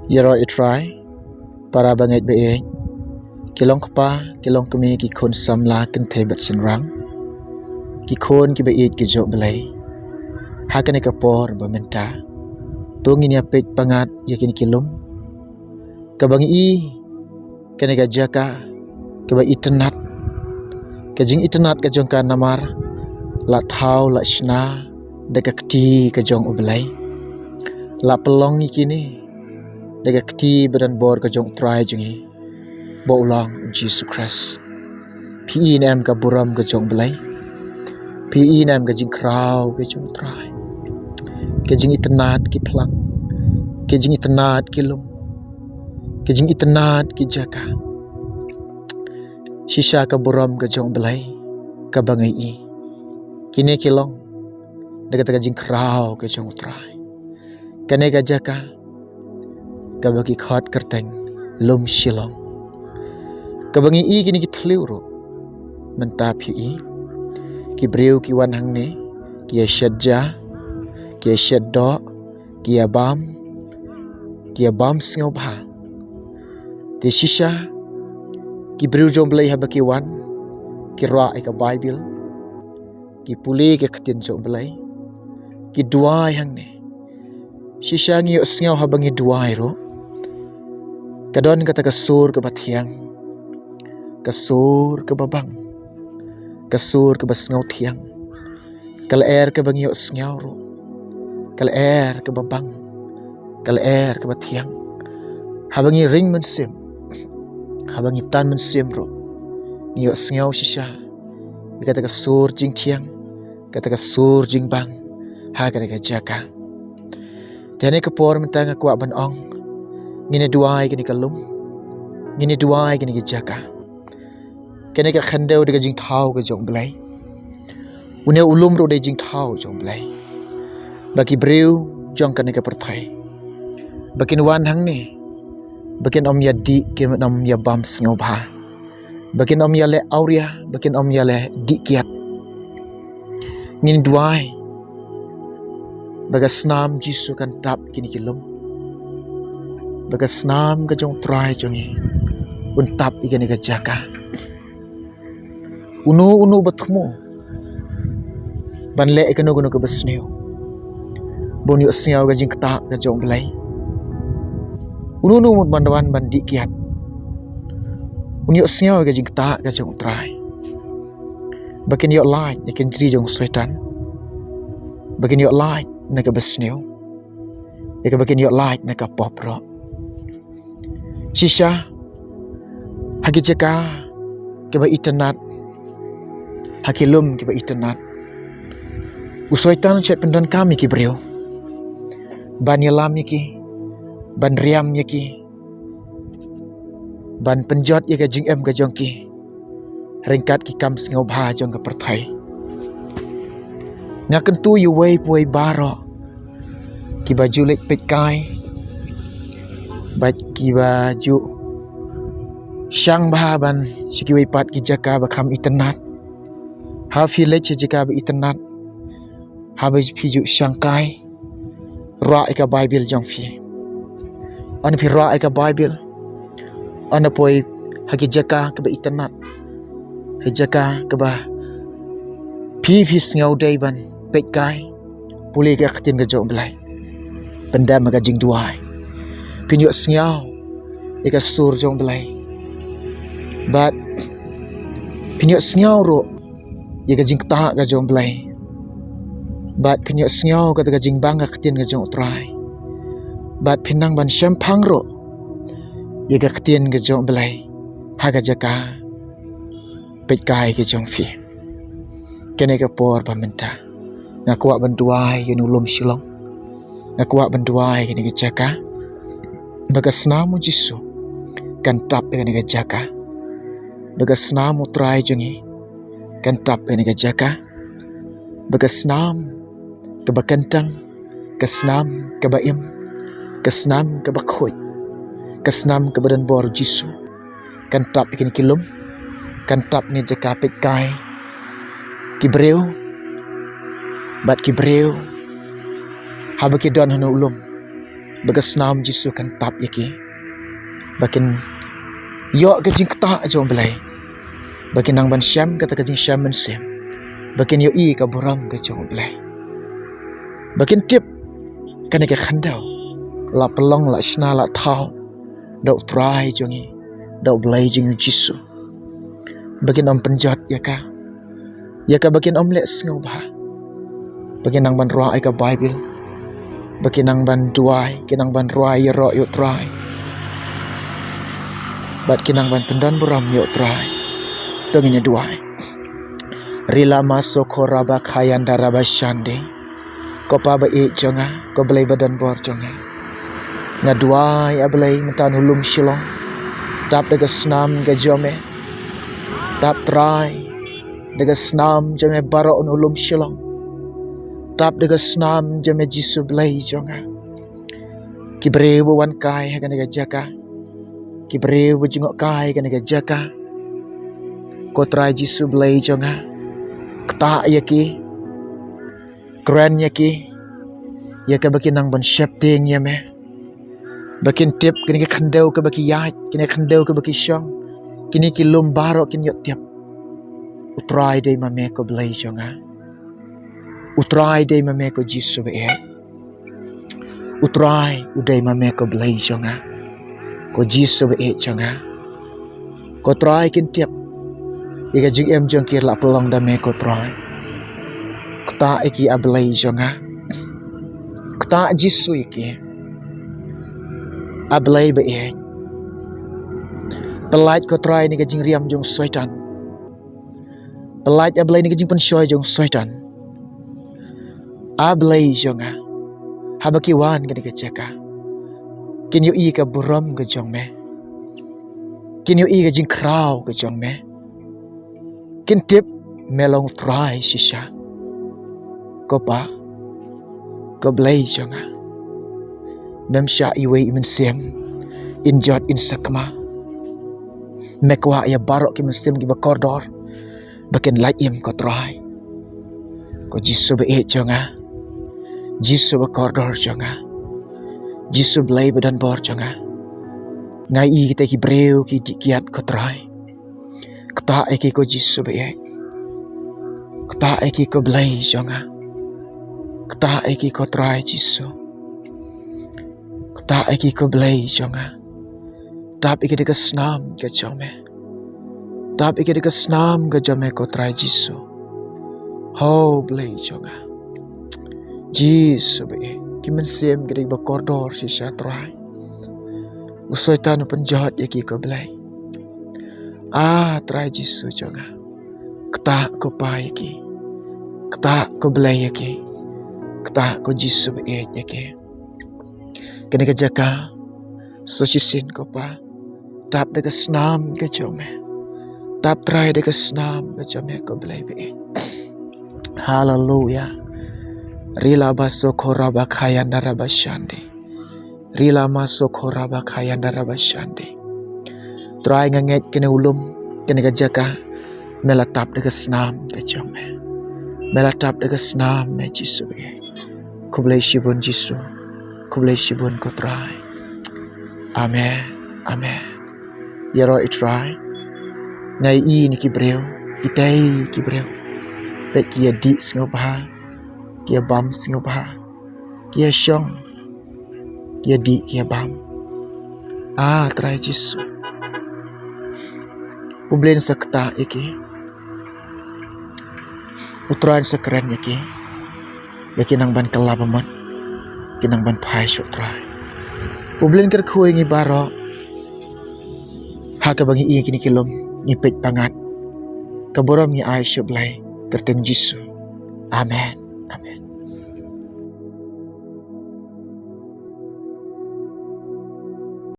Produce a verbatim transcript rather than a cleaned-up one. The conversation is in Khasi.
Ïaroh ïa U Trai, para bangeit ba ïeit, ki long kpa, ki long kmie, ki khun samla kynthei bad shynrang, ki khun kiba ïeit ki jong U Blei. Ha kane ka por ba mynta, to ngin ïa peit pyngngad ïa kine ki lum, kaba ngi i kane ka jaka kaba itynnad, ka jingitynnad ka jong ka namar la thaw la shna da ka kti ka jong U Blei. La pynlong ïa kine da ka kti ba donbor ka jong U Trai jong ngi, ba u long U Jisu Khrist. Phi i ne em ka burom ka jong U Blei? Phi i ne em ka jingkhraw ka jong U Trai? Ka jingitynnad ki phlang, ka jingitynnad ki lum, ka jingitynnad ki jaka. Shisha ka burom ka jong U Blei kaba ngi i, kine ki long da kata ka jingkhraw ka jong U Trai. Kane ka jaka kaba ki khot kyrteng Lum Shillong, kaba ngi i kine ki thliew ruh. Mynta phi i, ki briew ki wan hangne, ki ïa shet ja, ki ïa shet doh, ki ïa bam, ki ïa bam sngewbha. Te shisha ki briew jong U Blei haba ki wan, ki rah ïa ka Baibl, ki pule ka ktien jong U Blei, ki duwai hangne. Shisha ngi ïohsngew haba ngi duwai ruh, ka don kata ka sur kaba thiang, ka sur kaba bang, ka sur kaba sngewthiang. Ka lyer kaba ngi ïohsngew ruh, ka lyer kaba bang, ka lyer kaba thiang. Haba ngi ring mynsiem, haba ngi tan mynsiem ruh, ngi ïohsngew shisha ïa kata ka sur jingthiang, kata ka sur jingbang ha kata ka jaka. Te ha kane ka por mynta nga kwah ban ong, ngin ïa duwai ïa kane ka lum, ngin ïa duwai ïa kane ka jaka. Kane ka khyndew dei ka jingthaw ka jong U Blei. Une u lum ruh dei jingthaw jong U Blei. Ba ki briew jong kane ka pyrthei, ba kin wan hangne, ba kin ym ïa dih, kin ym ïa bam sngewbha, ba kin ym ïa leh awria, ba kin ym ïa leh dih kiad. Ngin duwai ba ka snam Jisu kan tap ïa kine ki lum, ba ka snam ka jong U Trai jong ngi un tap ïa kane ka jaka. Uno uno ba thmu ban leh ïa kano kano kaba sniew, ba un ïohsngew ïa ka jingktah ka jong U Blei. Uno uno mut ban wan ban dih kiad, un ïohsngew ïa ka jingktah ka jong U Trai. Ba kin ïoh lait na ka jri jong u Soitan, ba kin ïoh lait na kaba sniew, ïa kaba kin ïoh lait na ka pop ruh. Shisha ha ki jaka kiba itynnad, ha ki lum kiba itynnad, u Soitan u shait pyndonkam ïa ki briew ban ïalam ïa ki, ban riam ïa ki, ban pynjot ïa ka jingim ka jong ki ryngkat ki kam sngewbha jong ka pyrthei. Nga kyntu ïa uwei pa uwei baroh kiba ju leit peitkai, bad kiba ju shang bha ban sha kiwei pat ki jaka ba kham itynnad. Haba phi leit sha jaka ba itynnad, haba phi ju shang kai, rah ïa ka Baibl jong phi. Ynda phi rah ïa ka Baibl, ynda poi ha ki jaka kaba itynnad, ha jaka kaba phi phi sngew dei ban peitkai, pule ka ktien ka jong U Blei, pyndem ha ka jingduwai, phin ïohsngew ïa ka sur jong U Blei. Bad phin ïohsngew ruh ïa ka jingktah ka jong U Blei. Bad phin ïohsngew kata ka jingbang ka ktien ka jong U Trai. Bad phin nang ban shemphang ruh ïa ka ktien ka jong U Blei ha ka jaka peitkai ka jong phi. Kane ka por ba mynta nga kwah ban duwai ïa u lum Shillong. Nga kwah ban duwai ïa kane ka jaka, ba ka snam u Jisu kan tap ïa kane ka jaka, ba ka snam U Trai jong ngi kan tap ïa kane ka jaka, ba ka snam kaba kyntang, ka snam kaba im, ka snam kaba khuid, ka snam kaba donbor u Jisu kan tap ïa kine ki lum, kan tap ïa kane ka jaka peitkai ki briew, bad ki briew haba ki don ha une u lum, ba ka snam Jisu kan tap ïa ki, ba kin ïoh ka jingktah jong U Blei, ba kin nang ban shem kata ka jingshem mynsiem, ba kin ïohi ka burom ka jong U Blei, ba kin tip kane ka khyndew la pynlong, la shna, la thaw da U Trai jong ngi, da U Blei jong ngi U Jisu. Ba kin ym pynjot ïa ka, ïa ka ba kin ym leh sngewbha. Ba kin nang ban rwai ïa ka Baibl, ba kin nang ban duwai, kin nang ban rwai ïaroh ïa U Trai, bad kin nang ban pyndon burom ïa U Trai. To ngin ïa duwai. Rila maso koraba kayanda raba shande. Ko Pa ba ïeit jong nga, ko Blei ba don bor jong nga, nga duwai, A Blei, mynta ha u lum Shillong, tap da ka snam ka jong me. Tap, Trai, da ka snam jong me baroh ha u lum Shillong. Tap da ka snam jong me, Jisu Blei jong nga. Ki briew ba wan kai ha kane ka jaka, ki briew ba jngoh kai ha kane ka jaka, ko Trai Jisu Blei jong nga, ktah ïa ki, kren ïa ki, ïa ka ba kin nang ban sheptieng ïa me, ba kin tip kine ki khyndew kiba ki ïaid, kine ki khyndew kiba ki shong, kine ki lum baroh kin ïoh tip. U Trai dei ma me, ko Blei jong nga. U Trai dei ma me, ko Jisu ba ïeit. U Trai u dei ma me, ko Blei jong nga, ko Jisu ba ïeit jong nga. Ko Trai, kin tip ïa ka jingim jong ki la pynlong da me, ko Trai. Ktah ïa ki, A Blei jong nga. Ktah, Jisu, ïa ki, A Blei ba ïeit. Pyllait, ko Trai, ïa ka jingriam jong u Soitan. Pyllait, A Blei, ïa ka jingpynshoi jong u Soitan, A Blei jong nga. Haba ki wan ha kane ka jaka, kin ïohi ka burom ka jong me, kin ïohi ka jingkhraw ka jong me, kin tip me long U Trai shisha. Ko Pa, ko Blei jong nga, mem shah iwei i mynsiem in jot in sakma. Me kwah ïa baroh ki mynsiem kiba kordor ba kin lait im, ko Trai. Ko Jisu ba ïeit jong nga, Jisu ba kordor jong nga, Jisu Blei ba don bor jong nga, nga ïohi kita ki briew ki dih kiad, ko Trai. Ktah ïa ki, ko Jisu ba ïeit. Ktah ïa ki, ko Blei jong nga. Ktah ïa ki, ko Trai Jisu. Ktah ïa ki, ko Blei jong nga. Tap ïa ki da ka snam ka jong me. Tap ïa ki da ka snam ka jong me, ko Trai Jisu. Ho Blei jong nga, Jisu ba ïeit, ki mynsiem ki dei ba kordor shisha, Trai. U Soitan u pynjot ïa ki, ko Blei. Ah, Trai Jisu jong nga, ktah, ko Pa, ïa ki. Ktah, ko Blei, ïa ki. Ktah, ko Jisu ba ïeit, ïa ki. Kane ka jaka sa shisien, ko Pa, tap da ka snam ka jong me. Tap, Trai, da ka snam ka jong me, ko Blei ba ïeit. Haleluya. Rila baso koraba kayanda raba shande. Rila maso koraba kayanda raba shande. Trai, nga ngeit kane u lum, kane ka jaka, me la tap da ka snam ka jong me. Me la tap da ka snam me, Jisu ba ïeit. Khublei shibun, Jisu. Khublei shibun, ko Trai. Amen. Amen. Ïaroh ïa U Trai. Nga ïohi ïa ki briew, kitei ki briew, peit, ki ïa dih sngewbha, ki ïa bam sngewbha, ki ïa shong, ki ïa dih, ki ïa bam. Ah, Trai Jisu, U Blei un sa ktah ïa ki. U Trai un sa kren ïa ki, ïa ki nang ban kylla ba mut, ki nang ban phai sha U Trai. U Blei un kyrkhu ïa ngi baroh ha kaba ngi ïohi ïa kine ki lum, ngi peit pyngngad. Ka burom ngi ai sha U Blei, kyrteng Jisu. Amen. Amen.